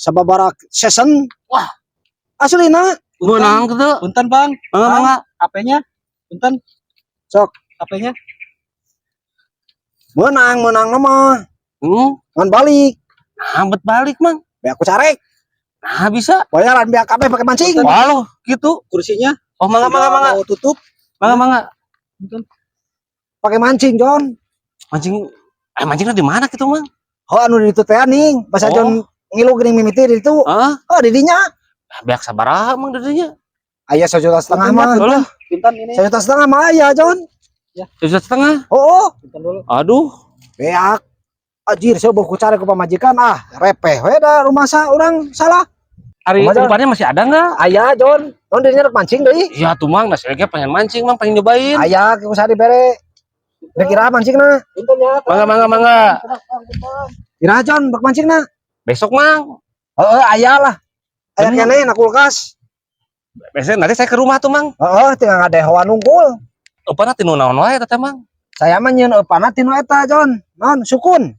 Sababaraha season. Wah. Aslina. Meunang gitu. Punten, Bang. Mangga, mangga. HP-nya. Punten. Sok. HP-nya. Meunang, meunang mah. Ngan balik. Nah, bet balik, Mang. Beak ku carek. Nah, bisa. Bayaran beak kabeh pakai mancing. Waduh, gitu. Kursinya. Oh, mangga, mangga, mangga. Mau tutup. Mangga, mangga. Punten. Pakai mancing, John. Mancing, eh, mancingnya di mana gitu, Mang? Oh, anu di ditu teh ning, pas Oh. John ngilu geuning mimiti di ditu. Hah? Oh, di dinya. Beak sabaraha, Mang, di dinya? Aya 1,5 juta mah. Alah, Punten ini. 1,5 juta mah aya, John. 1,5 juta. Oh. Punten dulu. Aduh. Beak. Anjir, saya ku carek ku pamajikan ah, repeh we da rumah sa urang salah. Ari Kumaha, John? umpannya masih ada nggak? Aya, John. John dirinya rek mancing deui. Iya tuh, Mang, nah saya pengen mancing, Mang, pengen nyobain. Aya ku saha dibere. Rek iraha mancingna? Punten ya. Mangga, mangga, mangga. Iraha, John, bak mancingna? Besok, Mang. Heeh, aya lah. Aya Bener. Keneh na kulkas. Besok nanti saya ke rumah tuh, Mang. Heeh, tinggal ngadehoan unggul. Eupanna tinu naon wae teh, Mang? Saya mah nyieun eupanna tinu eta, John. Non, sukun.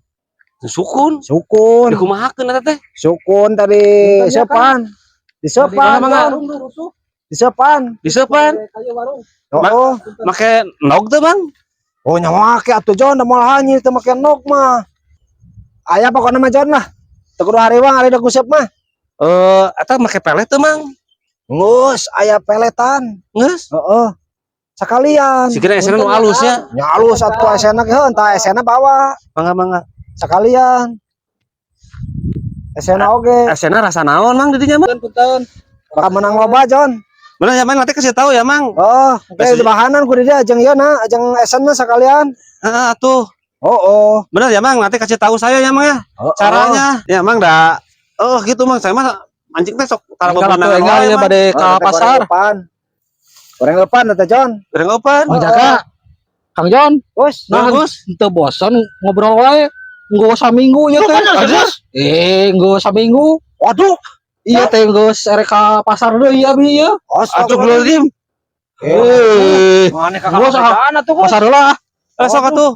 Sukun. Sukun. Dikumahakeun eta teh? Sukun tadi Punten ya, sepan. Disepan, Mangga, mangga. John. Disepan. Disepan. Kayu warung. Oh, Make endog teh, Mang? Oh, nya make atuh, John, da moal hanyir teu make endog mah. Aya pokokna mah, John, lah. Teu kudu hariwang ari da gusep mah. Eh, eta make pelet teh, Mang? Geus aya peletan. Geus. Heeh. Sekalian. Sikira esena nu alus nya. Nya alus atuh esena ge, heuh, entah esena bawa Mangga, mangga. Sekalian. Esena oge. Esena rasa naon, Mang, di dinya, Mang? Punten, punten. Bakal menang loba, John. Bener ya, Mang, nanti kasih tahu ya, Mang. Oh, oke Besok- bahanan ku di dia jeung ieu na, jeung esena sekalian. Heeh, atuh. Oh. Bener ya, Mang, nanti kasih tahu saya ya, Mang, ya. Oh. Caranya. Ya, Mang, dah. Oh, gitu, Mang. Saya mah mancing teh sok tara Enggal atuh, bebenangan enggal wae, ya Mang. Bade ka pasar. Goreng. Goreng depan teh, John. Goreng opan. Mang Jaka. Kang John, Bos. Nah, Bagus. teu bosan ngobrol wae. Geus saminggu ya teh. Eh, geus saminggu. Waduh. Iya teh geus erek ka pasar deui abi ieu. Astagfirullahaladzim. Eh, Mana kakak atuh, pasar heula. Eh, sok atuh.